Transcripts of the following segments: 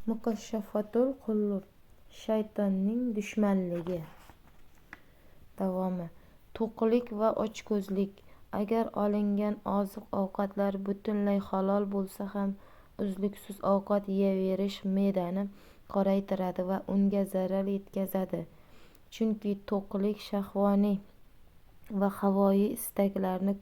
Mukoshafatul qulub shaytonning dushmanligi. Davomi. To'qlik va ochko'zlik. Agar olingan oziq-ovqatlar butunlay halol bo'lsa ham, uzluksiz ovqat yeyaverish me'dani qoraytiradi va unga zarar yetkazadi. Chunki to'qlik shahvoniy va havoyi istaklarni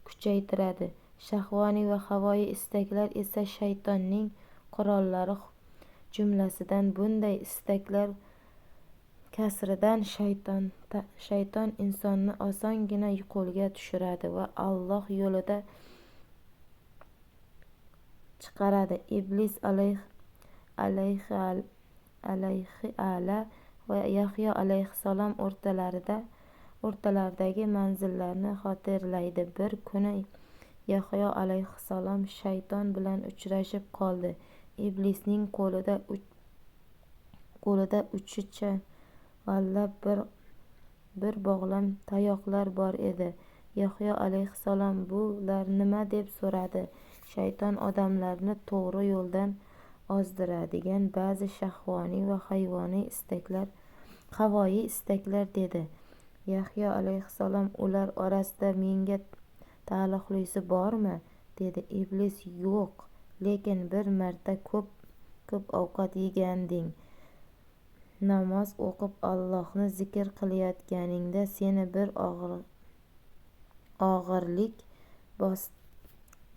kuchaytiradi. Shahvoniy va havoyi istaklar esa shaytonning qurollari jumlasidan. Bunday istaklar kasridan shayton insonni osongina qo'lga tushiradi va Alloh yo'lida chiqaradi. Iblis alayhi va Yahyo alayhissalom o'rtalaridagi manzillarni xotirlaydi. Bir kuni Yahyo alayhissalom shayton bilan uchrashib qoldi. Iblisning qo'lida uchi chang'allab bir bog'lam tayoqlar bor edi. Yahyo alayhissalom bular nima deb so'radi. Shayton odamlarni to'g'ri yo'ldan ozdiradigan ba'zi shahvoniy va havoyi istaklar dedi. Yahyo alayhissalom ular orasida menga taalluqlisi bormi dedi. Iblis yo'q, lekin bir marta ko'p ko'p ovqat yeganding. Namoz o'qib Allohni zikr qilayotganingda seni bir og'irlik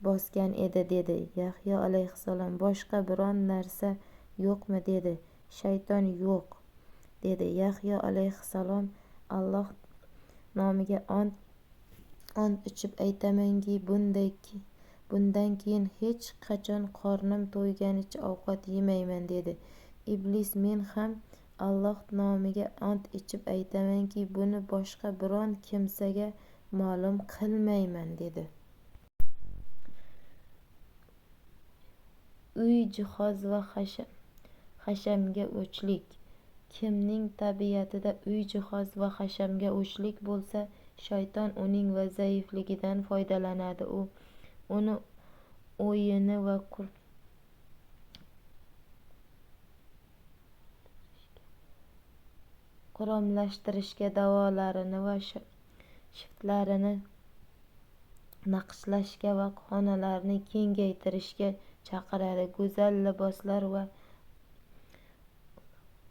bosgan edi dedi. Yahyo alayhissalom boshqa biron narsa yo'qmi dedi. Shayton yo'q dedi. Yahyo alayhissalom Alloh nomiga ont ichib aytamanki, bundan keyin hech qachon qornim to'yganicha ovqat yemayman dedi. Iblis men ham Alloh nomiga ont ichib aytamanki, buni boshqa biron kimsaga ma'lum qilmayman dedi. Uy jihoz va hashamga o'chlik. Kimning tabiatida uy jihoz va hashamga o'chlik bo'lsa, shayton uning va zaifligidan foydalanadi. U uni o'yini va quromlashtirishga, davolarini va shiftlarini naqshlashga va xonalarni kengaytirishga chaqiradi. Go'zal liboslar va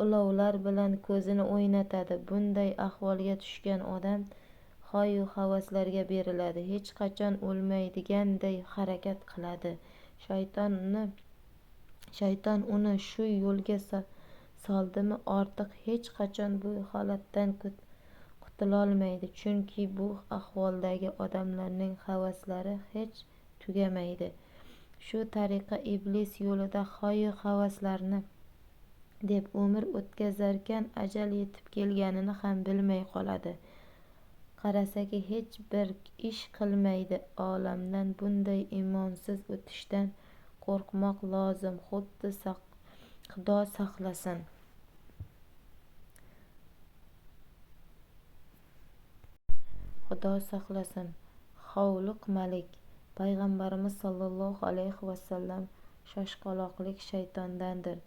ulovlar bilan ko'zini o'ynatadi. Bunday ahvolga tushgan odam hoyu havaslarga beriladi, hech qachon o'lmaydiganday harakat qiladi. Shayton uni shu yo'lga soldimi, ortiq hech qachon bu holatdan qutulolmaydi. Chunki bu ahvoldagi odamlarning havaslari hech tugamaydi. Shu tariqa iblis yo'lida hoyu havaslarni deb umr o'tkazarkan, ajal yetib kelganini ham bilmay qoladi. Qarasaki, hech bir ish qilmaydi. Olamdan bunday iymonsiz o'tishdan qo'rqmoq lozim. Xudo saqlasin. Xudo saqlasin. Hovliqmalik. Payg'ambarimiz sollallohu alayhi vasallam shoshqaloqlik shaytondandir.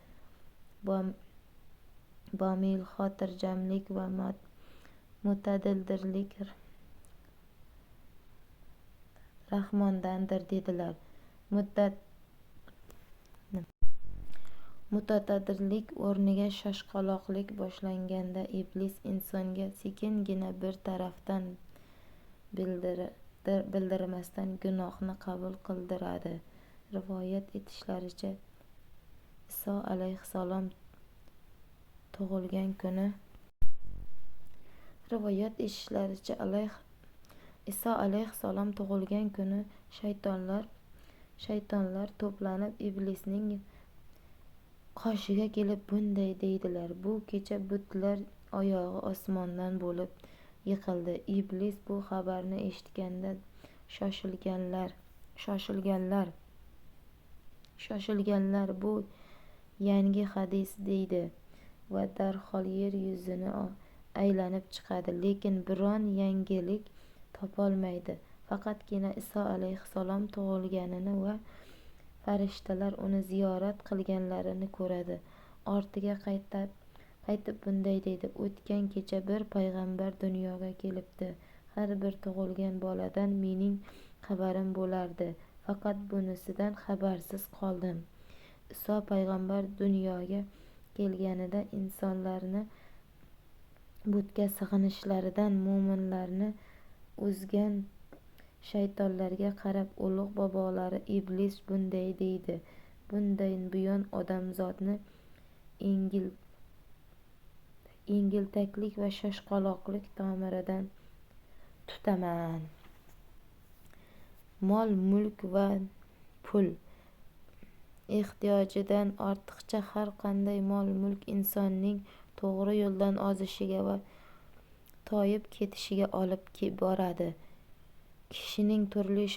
Bomil xotirjamlik va mo'tadillik Rahmondandir dedilar. Mo'tadillik o'rniga shoshqaloqlik boshlanganda iblis insonga sekingina bir tarafdan bildirmasdan gunohni qabul qildiradi. Rivoyat etishlaricha, Iso alayhissalom tug'ilgan kuni Iso alayhissalom tug'ilgan kuni shaytonlar to'planib iblisning qoshiga kelib bunday deydilar: bu kecha butlar oyog'i osmondan bo'lib yiqildi. Iblis bu xabarni eshitganda shoshilganlar bu yangi hadis deydi va darhol yer yuzini aylanib chiqadi, lekin biron yangilik topolmaydi. Faqatgina Iso alayhissalom tug'ilganini va farishtalar uni ziyorat qilganlarini ko'radi. Ortiga qaytib bunday deydi: o'tgan kecha bir payg'ambar dunyoga kelibdi. Har bir tug'ilgan boladan mening xabarim bo'lardi, faqat bunisidan xabarsiz qoldim. Iso payg'ambar dunyoga kelganida insonlarni butga sig'inishlaridan mo'minlarni uzgan shaytonlarga qarab ulug' bobolari Iblis bunday deydi: bundan buyon odamzodni engiltaklik va shoshqaloqlik tomiridan tutaman. Mol-mulk va pul. Ehtiyojidan ortiqcha har qanday mol-mulk insonning to'g'ri yo'ldan ozishiga va toyib ketishiga olib boradi. Kishining turli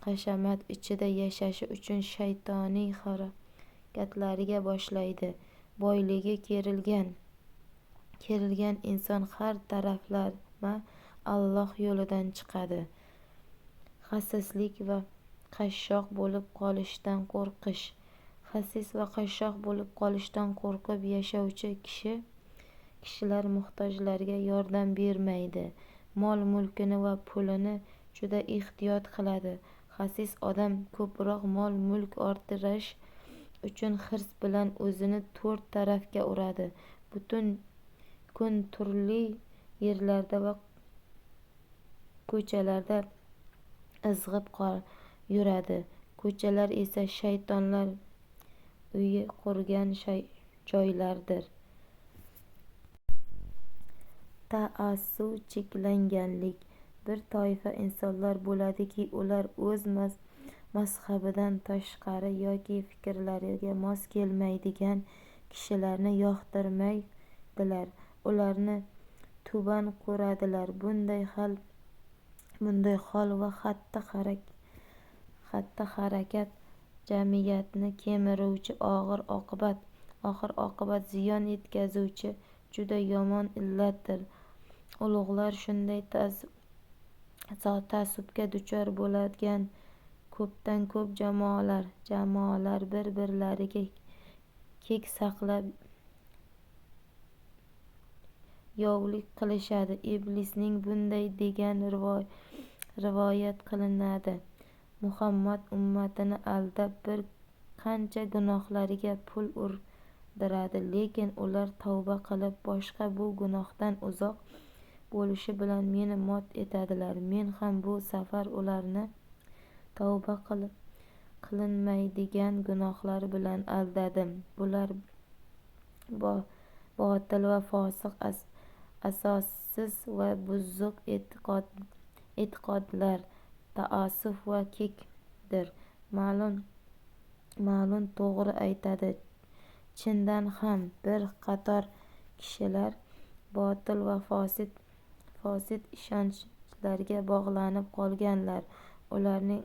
hashamat ichida yashashi uchun shaytoniy harakatlarga boshlaydi. Boyligi kerilgan inson har taraflama Alloh yo'lidan chiqadi. Xasislik va qashshoq bo'lib qolishdan qo'rqish. Xasis va qashshoq bo'lib qolishdan qo'rqib yashovchi kishilar muhtojlarga yordam bermaydi. Mol-mulkini va pulini juda ehtiyot qiladi. Xasis odam ko'proq mol-mulk orttirish uchun hirs bilan o'zini to'rt tarafga uradi. Butun kun turli yerlarda va ko'chalarda izg'ib yuradi. Ko'chalar esa shaytonlar uyi qurgan joylardir. Ta'assub cheklanganlik. Bir toifa insonlar bo'ladiki, ular o'z mazhabidan tashqari yoki fikrlariga mos kelmaydigan kishilarni yoqtirmaydilar, ularni tuban ko'radilar. Bunday hol va xatti-harakat jamiyatni kemiruvchi, oxir-oqibat ziyon yetkazuvchi juda yomon illatdir. Ulug'lar shunday ta'assubga duchor bo'ladigan ko'pdan-ko'p jamoalar bir-birlariga kek saqlab yovlik qilishadi. Iblisning bunday degani rivoyat qilinadi: Muhammad ummatini aldab bir qancha gunohlarga pul urdiradi, lekin ular tavba qilib boshqa bu gunohdan uzoq bo'lishi bilan meni mot etadilar. Men ham bu safar ularni tavba qilinmaydigan gunohlar bilan aldadim. Bular botil va fosiq, asossiz va buzuq e'tiqodlar, ta'assub va kekdir. Ma'lum to'g'ri aytadi. Chindan ham bir qator kishilar botil va fosid ishonchlarga bog'lanib qolganlar. Ularning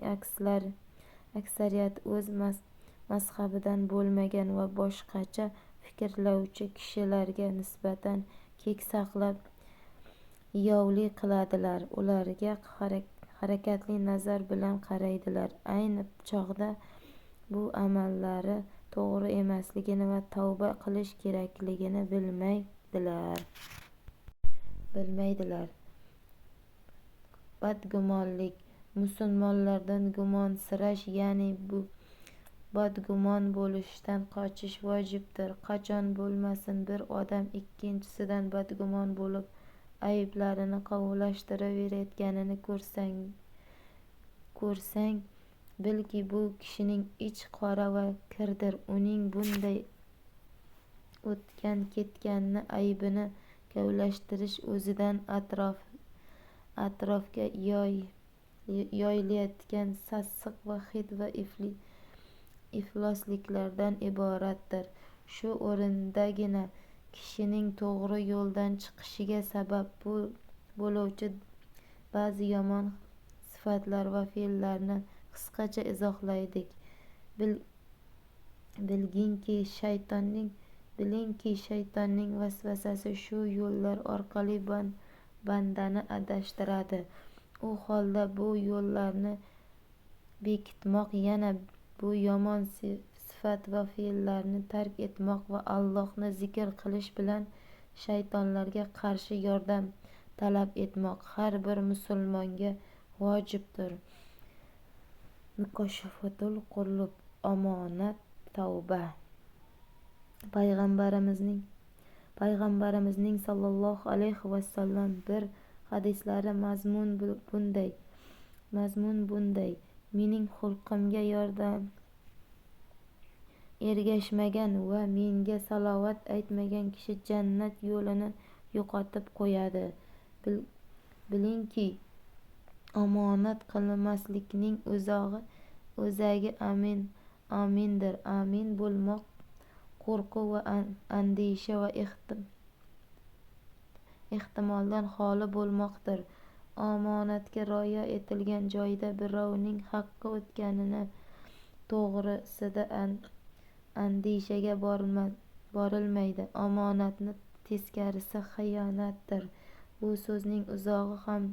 aksariyati o'z mazhabidan bo'lmagan va boshqacha fikrlovchi kishilarga nisbatan kek saqlab yovlik qiladilar. Ularga harakatli nazar bilan qaraydilar. Ayni chog'da bu amallari to'g'ri emasligini va tavba qilish kerakligini bilmaydilar. Badgumonlik. Musulmonlardan gumonsirash, ya'ni bu badgumon bo'lishdan qochish vojibdir. Qachon bo'lmasin bir odam ikkinchisidan badgumon bo'lib ayblarini qovlashtiraverayotganini ko'rsang, bilki bu kishining ichi qora va kirdir. Uning bunday o'tgan-ketganni aybini kavlashtirish o'zidan atrofga yoyilayotgan sassiq va hid va iflosliklardan iboratdir. Shu o'rindagina kishining to'g'ri yo'ldan chiqishiga sabab bo'luvchi ba'zi yomon sifatlar va fe'llarni qisqacha izohlaydik. Bilingki, shaytonning vasvasasi shu yo'llar orqali bandani adashtiradi. U holda bu yo'llarni bekitmoq yana Bu yomon sifat va fe'llarni tark etmoq va Allohni zikr qilish bilan shaytonlarga qarshi yordam talab etmoq har bir musulmonga vojibdir. Mukoshafatul qulub. Omonat, tavba. Payg'ambarimizning sollallohu alayhi vasallam bir hadislari mazmun bunday: mening xulqimga yordam ergashmagan va menga salovat aytmagan kishi jannat yo'lini yo'qotib qo'yadi. Bilingki, omonat qilmaslikning o'zagi amindir. Amin bo'lmoq qo'rquv va andisha va ehtimoldan xoli bo'lmoqdir. Omonatga rioya etilgan joyda birovning haqqi o'tganini to'g'risida andishaga borilmaydi. Omonatni teskarisi xiyonatdir. Bu so'zning uzog'i ham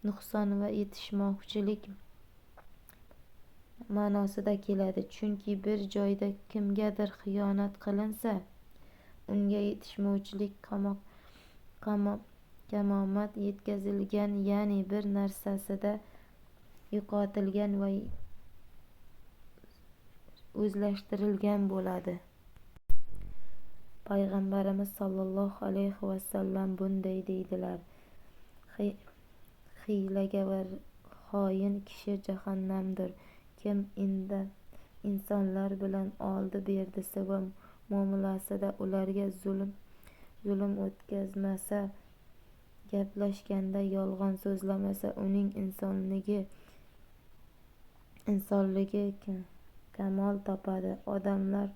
nuqson va yetishmovchilik ma'nosida keladi. Chunki bir joyda kimgadir xiyonat qilinsa, unga yetishmovchilik, kamomat yetkazilgan, ya'ni bir narsasida yo'qotilgan va o'zlashtirilgan bo'ladi. Payg'ambarimiz sollallohu alayhi vasallam bunday deydilar: hiylaga va xoin kishi jahannamdir. Kim insonlar bilan oldi-berdisi va muomalasida ularga zulm o'tkazmasa, gaplashganda yolg'on so'zlamasa, uning insonligi kamol topadi. Odamlar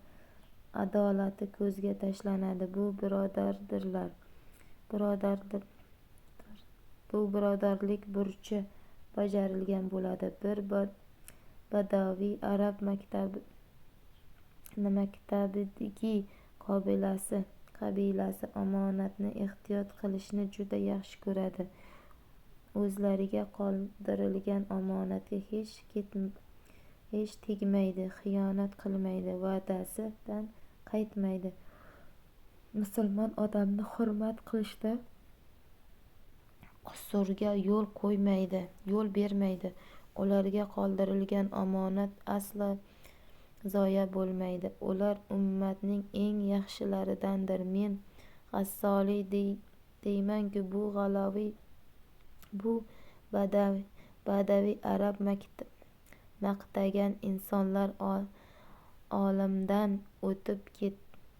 adolati ko'zga tashlanadi. Bu birodarlik burchi bajarilgan bo'ladi. Bir badaviy arab maktabidagi qabilasi omonatni ehtiyot qilishni juda yaxshi ko'radi. O'zlariga qoldirilgan omonatga hech tegmaydi, xiyonat qilmaydi, va'dasidan qaytmaydi. Musulmon odamni hurmat qilishda qusurga yo'l bermaydi. Ularga qoldirilgan omonat aslo zoya bo'lmaydi. Ular ummatning eng yaxshilaridandir. Men G'assoliy deymanki, bu badaviy arab maqtagan insonlar olamdan o'tib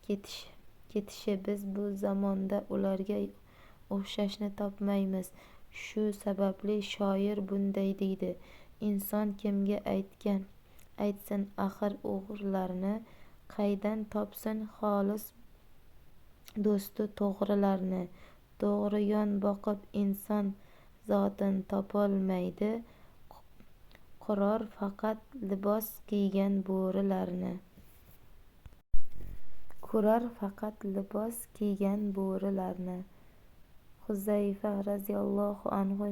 ketishi, biz bu zamonda ularga o'xshashni topmaymiz. Shu sababli shoir bunday deydi: inson kimga aytsin axir o'g'rilarni, qaydan topsin xolis do'stu to'g'rilarni. To'g'ri yon boqib inson zotin topolmaydi, qurar faqat libos kiygan bo'rilarni. Ko'rar faqat libos kiygan bo'rilarni. Huzayfa roziyallohu anhu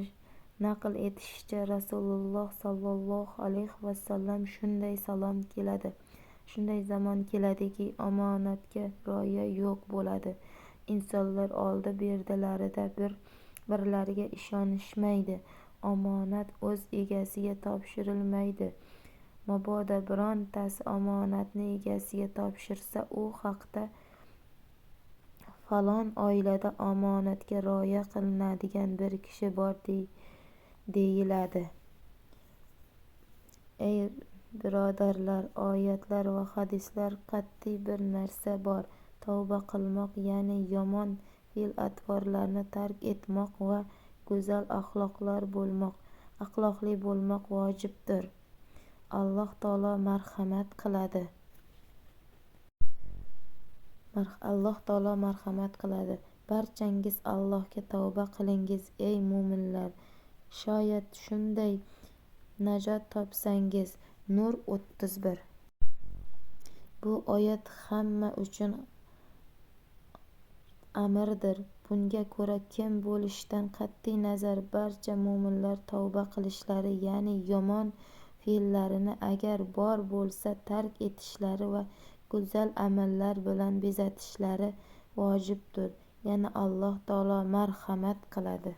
naql etishicha, Rasululloh sollallohu alayhi vasallam shunday zamon keladiki, omonatga rioya yo'q bo'ladi. Insonlar oldi-berdilarida bir-birlariga ishonishmaydi. Omonat o'z egasiga topshirilmaydi. Mabodo birontasi omonatni egasiga topshirsa, u haqda falon oilada omonatga rioya qilinadigan bir kishi bor deyiladi. Ey birodarlar, oyatlar va hadislar qat'iy bir narsa bor. Tavba qilmoq, ya'ni yomon fe'l-atvorlarni tark etmoq va go'zal axloqli bo'lmoq vojibdir. Alloh taolo marhamat qiladi. Alloh taolo marhamat qiladi. Barchangiz Allohga tavba qilingiz, ey mo'minlar. Shoyat shunday najot topsangiz. Nur 31. Bu oyat hamma uchun amirdir. Bunga ko'ra kim bo'lishidan qat'iy nazar barcha mo'minlar tavba qilishlari, ya'ni yomon fe'llarini agar bor bo'lsa tark etishlari va go'zal amallar bilan bezatishlari vojibdur. Yana Alloh taolo marhamat qiladi.